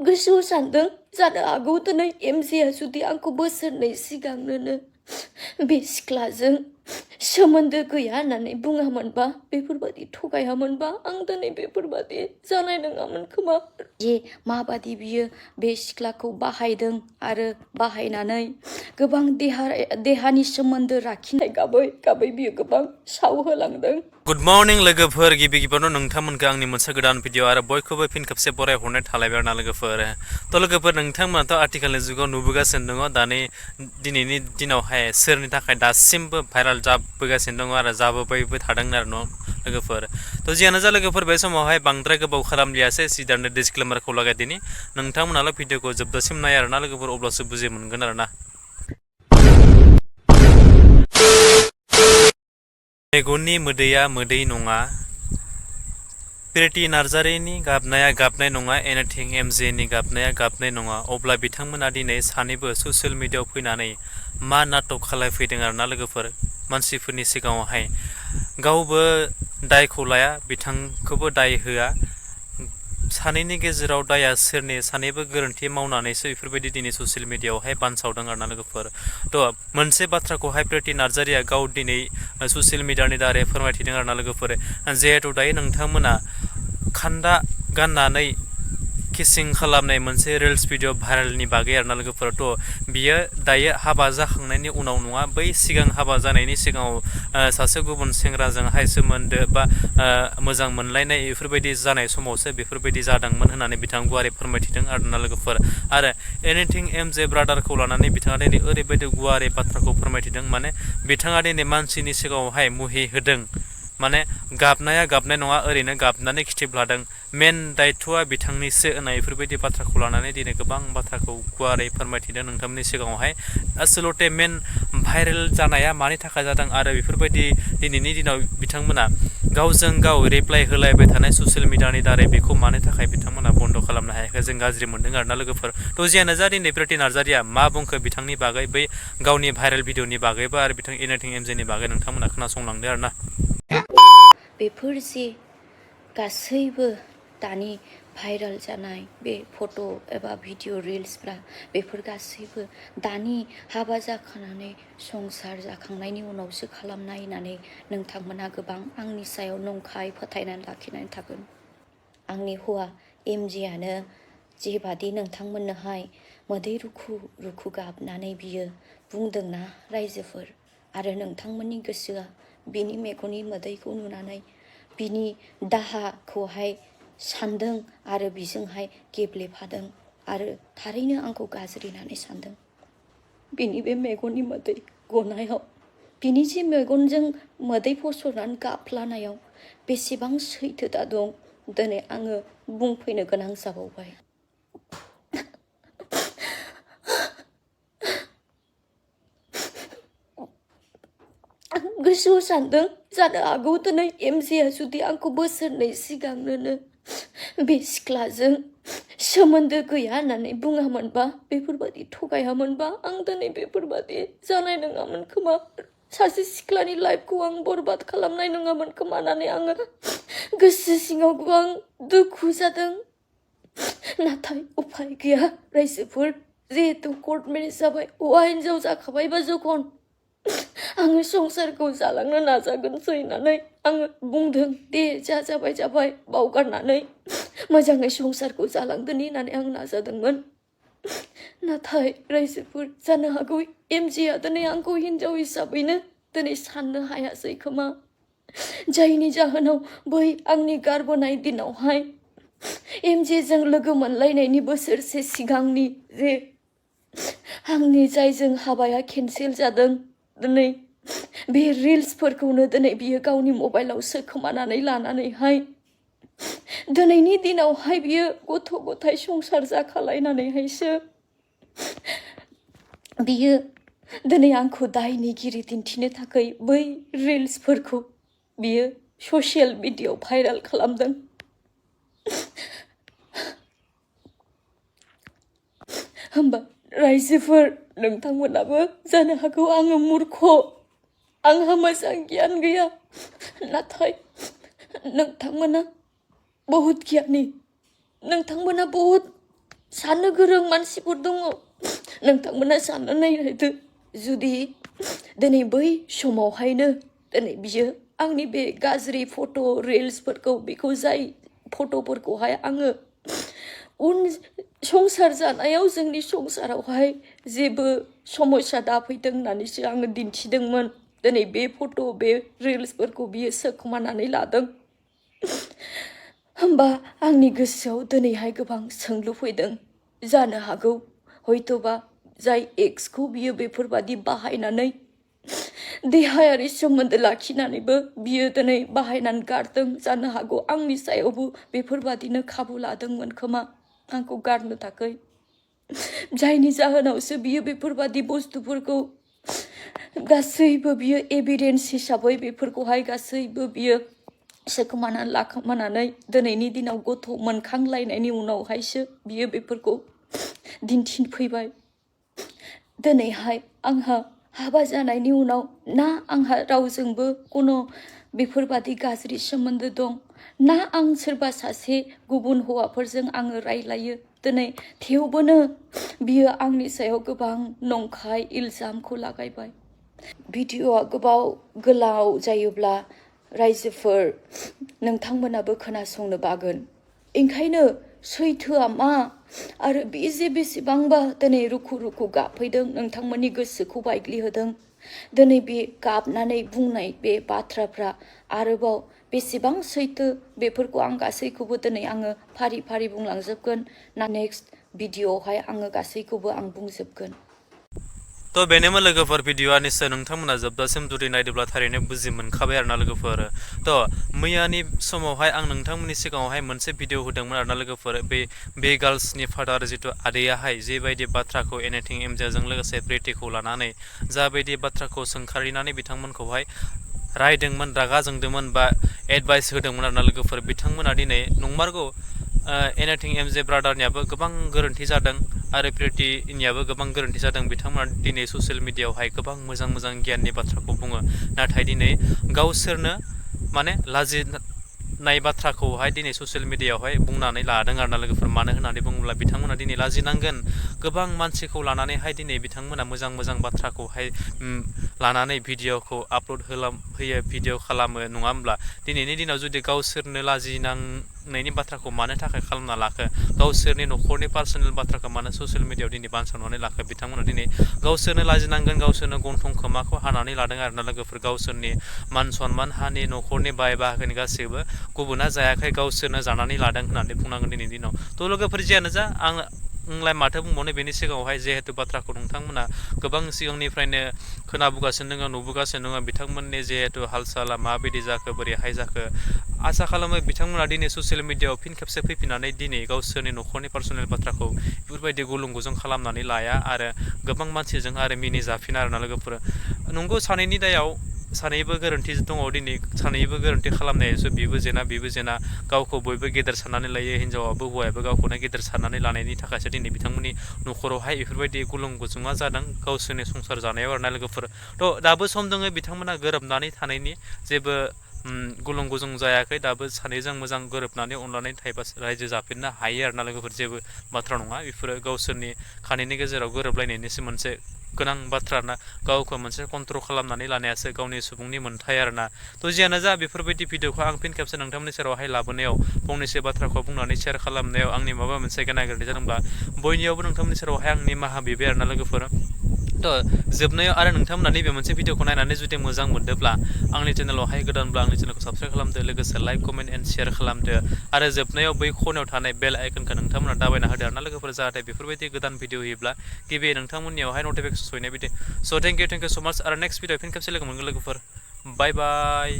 गोसोआव सानदों जानो हागौ दिनै एमजेआ जुदि आंखौ बोसोरनै सिगांनो बे सिख्लाजों सोमोन्दो गैया होननानै बुङामोनबा बेफोरबादि थगायामोनबा आं दिनै बेफोरबादि जानाय नङामोन खोमा। जे माबादि बियो बे सिख्लाखौ बाहायदों आरो बाहायनानै गोबां देहानि सोमोन्दो लाखिनाय गाबै गाबै बियो गोबां सावहोलांदों। गुड मर्निं लोगोफोर, गिबि गिबियावनो नोंथांमोनखौ आंनि मोनसे गोदान भिडिअ आरो बयखौबो फिन खेबसे बरायहरनाय थालायबाय आरोना लोगोफोर। लोगोफोर, नोंथांमोनाथ' आथिखालनि जुगाव नुबोगासिनो दङ दानि दिनैनि दिनावहाय सोरनि थाखाय दासिमबो भाइराल जाबोगासिनो दङ आरो जाबोबायबो थादों आरो न' लोगोफोर। जियानो जा लोगोफोर, बे समावहाय बांद्राय गोबाव खालामलियासै सिदानो डिसक्लेमारखौ लागायदिनि। नोंथांमोनाल' भिडिअखौ जोबजासिम नाय आरोना लोगोफोर, अब्लासो बुजि मोनगोन आरोना। मेगननि मोदैया मोदै नङा, प्रिति नार्जारिनि गाबनाया गाबनाय नङा, एनिथिं एमजेनि गाबनाया गाबनाय नङा। अब्ला बिथांमोना दिनै सानैबो ससियेल मिडियाआव फैनानै मा नाटक खालायफैदों आरोना लोगोफोर मानसिफोरनि सिगाङावहाय। गावबो दायखौ लाया, बिथांखौबो दाय होआ। सानैनि गेजेराव दाया सोरनि? सानैबो गोरोन्थि मावनानैसो बेफोरबायदि दिनै ससियेल मिडियाआवहाय बानसावदों आरोना लोगोफोर। मोनसे बाथ्राखौहाय प्रिति नार्जारिया गाव दिनै ससियेल मिडियानि दारै फोरमायथिदों आरोना लोगोफोर। जिहेथु दायो नोंथांमोना खान्दा गाननानै किसिं खालामनाय मोनसे रिल्स भिडिअ भाइरेलनि बागै आरोना लोगोफोर। बियो दायो हाबा जाखांनायनि उनाव नङा, बै सिगां हाबा जानायनि सिगाङाव सासे गुबुन सेंग्राजोंहाय सोमोन्दो बा मोजां मोनलायनाय बेफोरबायदि जानाय समावसो बेफोरबायदि जादोंमोन होननानै बिथाङा गुवारै फोरमायथिदों आरोना लोगोफोर। आरो एनिथिं एमजे ब्रादारखौ लानानै बिथाङा दिनै ओरैबायदि गुवारै बाथ्राखौ फोरमायथिदों, माने बिथाङा दिनै मानसिनि सिगाङावहाय मुहि होदों, माने गाबनाया गाबनाय नङा, ओरैनो गाबनानै खिथिब लादों, मेन दायथ'आ बिथांनिसो होननाय बेफोरबायदि बाथ्राखौ लानानै दिनै गोबां बाथ्राखौ गुवारै फोरमायथिदों नोंथांमोननि सिगाङावहाय। आसलथे मेन भाइरेल जानाया मानि थाखाय जादों आरो बेफोरबायदि दिनैनि दिनाव बिथांमोना गावजों गाव रिप्लाइ होलायबाय थानाय ससियेल मिडियानि दारै बेखौ मानि थाखाय बिथांमोना बन्द' खालामनो हायाखै, जों गाज्रि मोनदों आरोना लोगोफोर। जियानो जा दिनै प्रिति नार्जारिया मा बुंखो बिथांनि बागै, बै गावनि भाइरेल भिडिअनि बागैबो आरो बिथां एनिथिं एमजेनि बागै नोंथांमोना खोनासंलांदो आरोना। बेफोर जे गासैबो दानि भाइरेल जानाय बे फट' एबा भिडिअ रिल्सफ्रा बेफोर गासैबो दानि हाबा जाखांनानै संसार जाखांनायनि उनावसो खालामनाय होननानै नोंथांमोना गोबां आंनि सायाव नंखाय फोथायनानै लाखिनानै थागोन। आंनि हौवा एमजेआनो जेबादि नोंथांमोननोहाय मोदै रुखु रुखु गाबनानै बियो बुंदोंना रायजोफोर, आरो नोंथांमोननि गोसोआ बिनि मेगननि मोदैखौ नुनानै बिनि दाहाखौहाय सानदों आरो बिजोंहाय गेब्लेफादों आरो थारैनो आंखौ गाज्रि होननानै सानदों। बिनि बे मेगननि मोदै गनायाव, बिनि जे मेगनजों मोदै फसरनानै गाफ्लानायाव बेसेबां सैथोता दं, दिनै आङो बुंफैनो गोनां जाबावबाय। गोसोआव सानदों जानो हागौ दिनै एमजेआ जुदि आंखौ बोसोरनै सिगांनो बे सिख्लाजों सोमोन्दो गैया होननानै बुङामोनबा बेफोरबादि थगायामोनबा आं दिनै बेफोरबादि जानाय नङामोन खोमा। सासे सिख्लानि लाइफखौ आं बरबाद खालामनाय नङामोन खोमा होननानै आङो गोसो सिङाव गोबां दुखु जादों। नाथाय उपाय गैया रायजोफोर, जिहेतु कर्ट मेरेज जाबाय, हौवा हिन्जाव जाखाबायबा जखन आङो संसारखौ जालांनो नाजागोनसै होननानै आङो बुंदों। दे जाबाय जाबाय बावगारनानै मोजाङै संसारखौ जालांगोन होननानै आं नाजादोंमोन। नाथाय रायजोफोर, जानो हागौ एमजेआ दिनै आंखौ हिन्जाव हिसाबैनो दिनै साननो हायासै खोमा, जायनि जाहोनाव बै आंनि गारबोनाय दिनावहाय एमजेजों लोगो मोनलायनायनि बोसोरसे सिगांनि जे आंनि जायजों हाबाया केन्सेल जादों, दिनै बे रिल्सफोरखौनो दिनै बियो गावनि मबाइलाव सोखोमानानै लानानैहाय दिनैनि दिनावहाय बियो गथ' गथाय संसार जाखालायनानैहायसो बियो दिनै आंखौ दायनिगिरि दिन्थिनो थाखाय बै रिल्सफोरखौ बियो ससियेल मिडियाआव भाइरेल खालामदों। होमबा रायजोफोर, नोंथांमोनाबो जानो हागौ आङो मुर्ख, आंहा मोजां गियान गैया, नाथाय नोंथांमोना बहुत गियानि, नोंथांमोना बहुत साननो गोरों मानसिफोर दङ नोंथांमोना सानना नायदो जुदि दिनै बै समावहायनो दिनै बियो आंनि बे गाज्रि फट' रिल्सफोरखौ बेखौ जाय फट'फोरखौहाय आङो उन संसार जानायाव जोंनि संसारावहाय जेबो समस्या दाफैथों होननानैसो आङो दिन्थिदोंमोन दिनै बे फट' बे रिल्सफोरखौ बियो सोखोमानानै लादों होमबा आंनि गोसोआव दिनैहाय गोबां सोंलु फैदों जानो हागौ हयतोबा जाय एक्सखौ बियो बेफोरबादि बाहायनानै देहायारि सोमोन्दो लाखिनानैबो बियो दिनै बाहायनानै गारदों जानो हागौ आंनि सायावबो बेफोरबादिनो खाबु लादोंमोन खोमा आंखौ गारनो थाखाय जायनि जाहोनावसो बियो बेफोरबादि बुस्थुफोरखौ गासैबो बियो एभिडेन्स हिसाबै बेफोरखौहाय गासैबो बियो सोखोमानानै लाखोमानानै दिनैनि दिनाव गथ' मोनखांलायनायनि उनावहायसो बियो बेफोरखौ दिन्थिफैबाय दिनैहाय आंहा हाबा जानायनि उनाव ना आंहा रावजोंबो कोनो बेफोरबादि गाज्रि सोमोन्दो दं ना आं सोरबा सासे गुबुन हौवाफोरजों आङो रायलायो दिनै थेवबोनो बियो आंनि सायाव गोबां नंखाय इल्जामखौ लागायबाय भिडिअ'आ गोलाव जायोब्ला रायजोफोर नोंथांमोनाबो खोनासंनो बागोन ओंखायनो सैथोआ मा आरो बे जे बेसेबांबा दिनै रुखु रुखु गाबफैदों नोंथांमोननि गोसोखौ बायग्लिहोदों दिनै बे गाबनानै बुंनाय बे बाथ्राफ्रा आरोबाव बेसेबां सैथो बेफोरखौ आं गासैखौबो दिनै आङो फारि फारि बुंलांजोबगोन ना नेक्स्ट भिडिअ'आवहाय आङो गासैखौबो आं बुंजोबगोन तो बेनोमोन लोगोफोर भिडिअ'आ निस्सय नोंथांमोना जोबजासिम जुदि नायदोंब्ला थारैनो बुजि मोनखाबाय आरोना लोगोफोर तो मैयानि समावहाय आं नोंथांमोननि सिगाङावहाय मोनसे भिडिअ होदोंमोन आरोना लोगोफोर बे गार्लसनि फादार जिथु आदैयाहाय जेबायदि बाथ्राखौ एनिथिं एमजेजों लोगोसे प्रिटिखौ लानानै जाबायदि बाथ्राखौ सोंखारिनानै बिथांमोनखौहाय रायदोंमोन रागा जोंदोंमोन बा एडभाइस होदोंमोन आरोना लोगोफोर बिथांमोना दिनै नंमारगौ एनिथिं एमजे ब्रादारनियाबो गोबां गोरोन्थि जादों आरो प्रिटिनियाबो गोबां गोरोन्थि जादों बिथांमोना दिनै ससियेल मिडियायावहाय गोबां मोजां मोजां गियाननि बाथ्राखौ बुङो नाथाय दिनै गावसोरनो माने लाजिनाय बाथ्राखौहाय दिनै ससियेल मिडियायावहाय बुंनानै लादों आरोना लोगोफोर मानो होननानै बुङोब्ला बिथांमोना दिनै लाजिनांगोन गोबां मानसिखौ लानानैहाय दिनै बिथांमोना मोजां मोजां बाथ्राखौहाय लानानै भिडिअ'खौ आपल'ड होयो भिडिअ' खालामो नङा होमब्ला दिनैनि दिनाव जुदि गावसोरनो लाजिनांनायनि बाथ्राखौ मानो थाखाय खालामना लाखो गावसोरनि न'खरनि पार्सनेल बाथ्राखौ मानो ससियेल मिडियायाव दिनै बानसावनानै लाखो बिथांमोना दिनै गावसोरनो लाजिनांगोन गावसोरनो गन्थं खोमाखौ हानानै लादों आरोना लोगोफोर गावसोरनि मान सनमान हानि न'खरनि बाय बाहागोनि गासैबो गुबुना जायाखै गावसोरनो जानानै लादों होननानै बुंनांगोन दिनैनि दिनाव थ' लोगोफोर जियानो जा आंलाय माथो बुंबावनो बेनि सिगाङावहाय जिहेतु बाथ्राखौ नोंथांमोना गोबां सिगांनिफ्रायनो खोनाबोगासिनो दङ नुबोगासिनो दङ बिथांमोननि जिहेतु हाल साला माबायदि जाखो बोरैहाय जाखो आसा खालामो बिथांमोना दिनै ससियेल मिडियायाव फिन खेबसे फैफिननानै दिनै गावसोरनि न'खरनि पार्सनेल बाथ्राखौ बेफोरबायदि गुलुं गुजुं खालामनानै लाया आरो गोबां मानसिजों आरो मिनि जाफिना आरोना लोगोफोर नंगौ सानैनि दायाव सानैबो गोरोन्थि दङ दिनै सानैबो गोरोन्थि खालामनायासो बेबो जेना गावखौ बयबो गेदेर साननानै लायो हिनजावाबो हौवायाबो गावखौनो गेदेर साननानै लानायनि थाखायसो दिनै बिथांमोननि न'खरावहाय बेफोरबायदि गुलुं गुजुङा जादों गावसोरनि संसार जानायाव आरोना लोगोफोर थ' दाबो सम दङ बिथांमोना गोरोबनानै थानायनि जेबो गुलुं गुजुं जायाखै दाबो सानैजों मोजां गोरोबनानै अनलायनानै थायोबा रायजो जाफिननो हायो आरोना लोगोफोर जेबो बाथ्रा नङा बेफोरो गावसोरनि खानैनि गेजेराव गोरोबलायनायनिसो मोनसे गोनां बाथ्रा ना गावखौ मोनसे कन्ट्रल खालामनानै लानायासो गावनि सुबुंनि मोन्थाय आरोना थ' जियानो जा बेफोरबायदि भिडिअखौ आं फिन खेबसे नोंथांमोननि सेरावहाय लाबोनायाव फंनैसो बाथ्राखौ बुंनानै शेयार खालामनायाव आंनि माबा मोनसे गेना गोरोन्थि जादोंब्ला बयनियावबो नोंथांमोननि सेरावहाय आं निमाहा बिबाय आरोना लोगोफोर थ' जोबनायाव आरो नोंथांमोना नैबे मोनसे भिडिअखौ नायनानै जुदि मोजां मोनदोंब्ला आंनि चेनेलावहाय गोदानब्ला आंनि चेनेलखौ साबस्क्राइब खालामदो लोगोसे लाइक कमेन्ट एन्ड शेयार खालामदो आरो जोबनायाव बै खनायाव थानाय बेल आइकनखौ नोंथांमोना दाबायना होदो आरोना लोगोफोर जाहाथे बेफोरबायदि गोदान भिडिअ होयोब्ला गिबि नोंथांमोननियावहाय नटिफिकेसन सहैनाय बायदि स' थेंक इउ सो माच आरो नेक्स्ट भिडिअ फिन खेबसे लोगो मोनगोन लोगोफोर बाय बाय